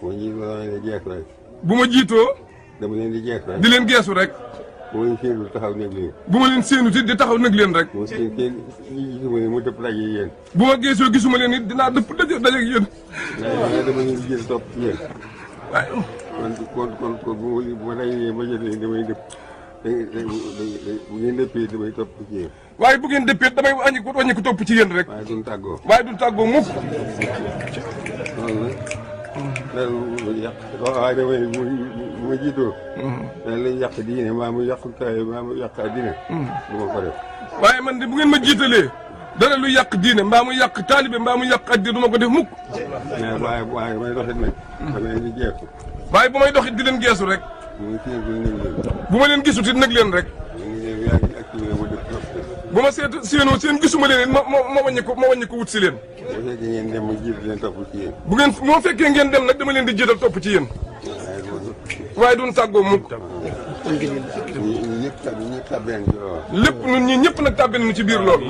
bu ma jiitoo dama leen di jeex rek. bu ma jiitoo. dama leen di jeex rek. di leen geesu rek. bu ma leen séenu taxaw nekk leen. bu ma leen séenu ti di taxaw nag leen rek. bu ma seen gisuma leen mu dëpp daje yéen. bu ma geesoo gisuma leen it dinaa dëpp daje ak yéen. waaye dama leen di jël topp ci yéen. waaye. kon bu ma dajee ba jëlee damay dëpp. bu ngeen dëppee damay topp ci yéen. waaye bu ngeen dëppee damay wàññi ko topp ci yéen rek. waaye duñ tàggoo. waaye duñ tàggoo mukk. loolu nag. loolu yàq waaye damay bu ma jiitoo. daal lay yàq diine maa mu yàq kaay maa mu yàq addina. du ma ko def. waaye man de bu ngeen ma jiitalee dara lu yàq diine mbaa mu yàq taalibe mbaa mu yàq addina du ma ko def mukk. waaye may doxit nag. dama leen di jeexu. waaye bu may doxit di leen geesu rek. bu ma leen gisut it nag leen rek. bu ma séenoo seen gisuma leen it ma wàññi ko wut si leen. bu fekkee ngeen dem ma jiitu leen topp ci yéen. bu ngeen moo fekkee ngeen dem nag dama leen di jiital topp ci yéen. waaye duñ tàggoo mukk. ñëpp tàbbeen ci loolu. lépp ñun ñii ñëpp nag tàbbeen nañu ci biir loolu.